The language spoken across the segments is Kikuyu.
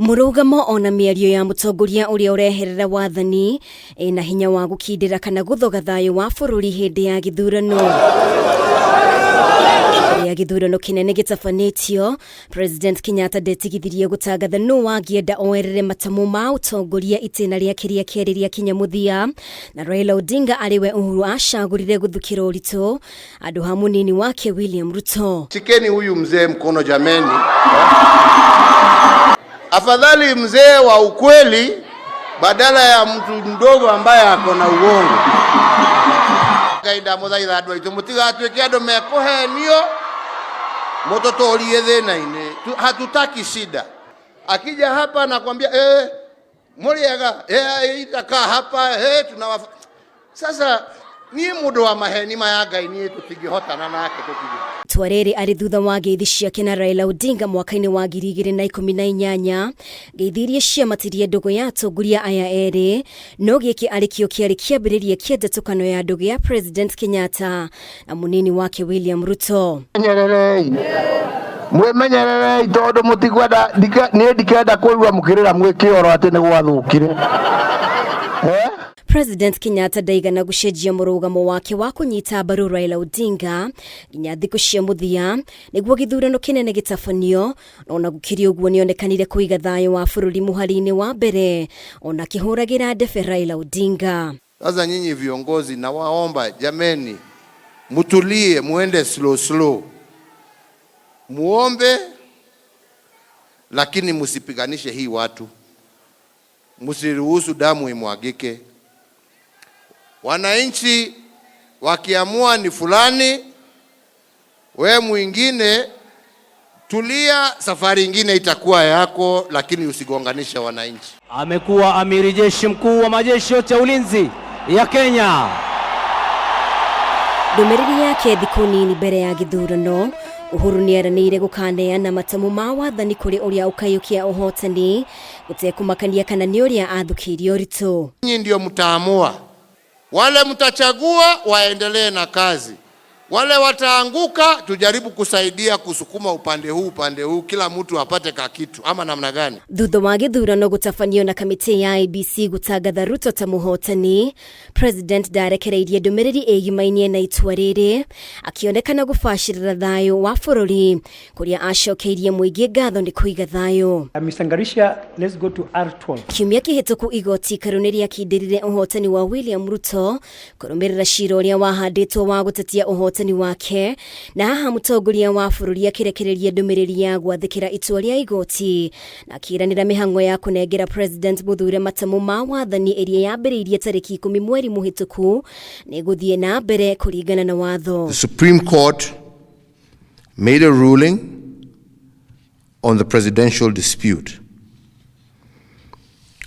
Mũrũgamo ona mĩario ya mũtongoria ũrĩa ũreherera wathani ĩna hinya wa gũkindĩra kana gũthoga thayũ wa bũrũri hĩndĩ ya gĩthurano. Rĩrĩa gĩthurano kĩnene gĩtabanĩtio, President Kenyatta ndetigithirie gũtangatha nũ wangĩenda oerere matamu ma ũtongoria itĩna rĩake rĩa kerĩ rĩa kinya mũthia, na Raila Odinga arĩ we Uhuru acagũrire gũthukĩra ũritũ handũ ha mũnini wake William Ruto. Shikeni huyu mzee mkono jameni. Afadhali mzee wa ukweli badala ya mtu mdogo ambaye ako na uongo. Ngai ndamũthaitha andũ aitũ mũtigatuĩke andũ mekũhenio mũtũtũrie thĩna-inĩ. Hatutaki shida. Akija hapa nakwambia mũrĩega, itakaa hapa, tunawafa. Sasa niĩ mũndũ wa maheni maya Ngai niĩ tũtingĩhotana nake tũtingĩ. Itua rĩrĩ arĩ thutha wa ngeithi ciake na Raila Odinga mwaka-inĩ wa 2018, ngeithi iria ciamatirie ndũgũ ya atongoria aya erĩ, no gĩkĩ arĩ kĩo kĩarĩ kĩambĩrĩria kĩa ndatũkano ya ndũgũ ya President Kenyatta na mũnini wake William Ruto. Menyererei, mwĩmenyererei tondũ mũtikwenda, niĩ ndikenda kũigua mũkĩrĩra mwĩ kĩoro atĩ nĩ gwathũkire. President Kenyatta ndaigana gũcenjia mũrũgamo wake wa kũnyita mbaru Raila Odinga nginya thikũ cia mũthia nĩguo gĩthurano kĩnene gĩtabanio, no ona gũkĩrĩ ũguo nĩonekanire kũiga thayũ wa bũrũri mũhari-inĩ wa mbere ona akĩhũragĩra ndebe Raila Odinga. Sasa nyinyi viongozi nawaomba jameni, mutulie, muende slow slow, muombe lakini msipiganishe hii watu, msiruhusu damu imwagike. Wananchi wakiamua ni fulani, we mwingine tulia, safari ingine itakuwa yako, lakini usigonganishe wananchi. Amekuwa amiri jeshi mkuu wa majeshi yote ya ulinzi ya Kenya. Ndũmĩrĩri yake thikũ nini mbere ya gĩthurano, Uhuru nĩeranĩire gũkaneana matamu ma wathani kũrĩ ũrĩa ũkaiyũkia ũhotani gũtekũmakania kana nĩ ũrĩa athũkĩirie ũritũ. Nyinyi ndio mtaamua, wale mtachagua waendelee na kazi, wale wataanguka tujaribu kusaidia kusukuma upande huu upande huu, kila mtu apate kakitu ama namna gani. Thutha wa gĩthurano gũtabanio na kamĩtĩ ya IEBC gũtangatha Ruto ta mũhotani, President ndarekereirie ndũmĩrĩri ĩgimainie na itua rĩrĩ, akĩonekana gũbacĩrĩra thayũ wa bũrũri kũrĩa acokeirie mũingĩ ngatho nĩ kũiga thayũ. Mister Ngarisha, let's go to R12. Kiumia kĩhĩtũku igoti karu nĩ rĩakindĩrire ũhotani wa William Ruto kũrũmĩrĩra cira ũrĩa wahandĩtwo wa gũtetia ũhotani wake, na haha mũtongoria wa bũrũri akĩrekereria ndũmĩrĩri ya gwathĩkĩra itua rĩa igoti na akĩranĩra mĩhang'o ya kũnengera President mũthure matamu ma wathani ĩrĩa yambĩrĩirie tarĩki 10 mweri mũhĩtũku nĩ gũthiĩ na mbere kũringana na watho. The Supreme Court made a ruling on the presidential dispute,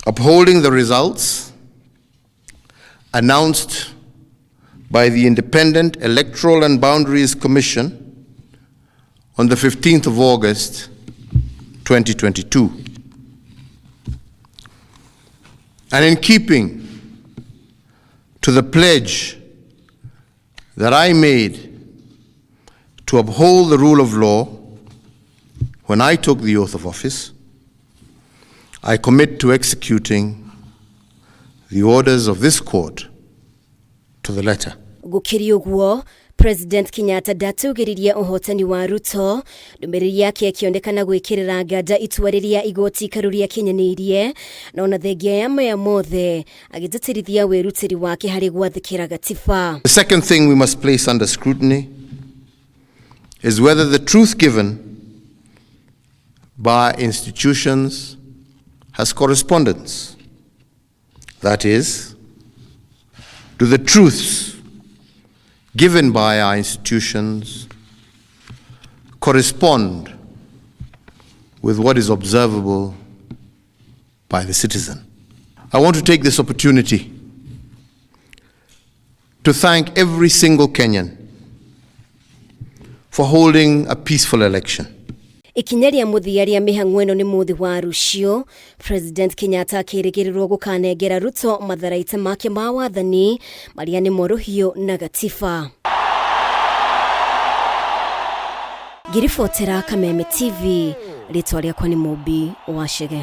upholding the results announced by the Independent Electoral and Boundaries Commission on the 15th of August, 2022. And in keeping to the pledge that I made to uphold the rule of law when I took the oath of office, I commit to executing the orders of this court to the letter. Gũkĩrĩ ũguo, President Kenyatta ndatũgĩririe ũhotani wa Ruto, ndũmĩrĩri yake ĩkĩonekana gwĩkĩrĩra nganja itua rĩrĩa igoti karu rĩakinyanĩirie, na ona thengia ya maya mothe agĩtĩtĩrithia wĩrutĩri wake harĩ gwathĩkĩra gatiba. The second thing we must place under scrutiny is whether the truth given by institutions has correspondence. That is, do the truths given by our institutions correspond with what is observable by the citizen? I want to take this opportunity to thank every single Kenyan for holding a peaceful election. Ikinya rĩa mũthia rĩa mĩhang'o ĩno nĩ mũthĩ wa rũciũ, President Kenyatta akĩrĩgĩrĩrwo gũkanengera Ruto matharaita make ma wathani marĩa nĩmo rũhiũ na gatiba. Ngĩribotera Kameme TV, Rĩtwa rĩakwa nĩ Mũmbi wa Chege.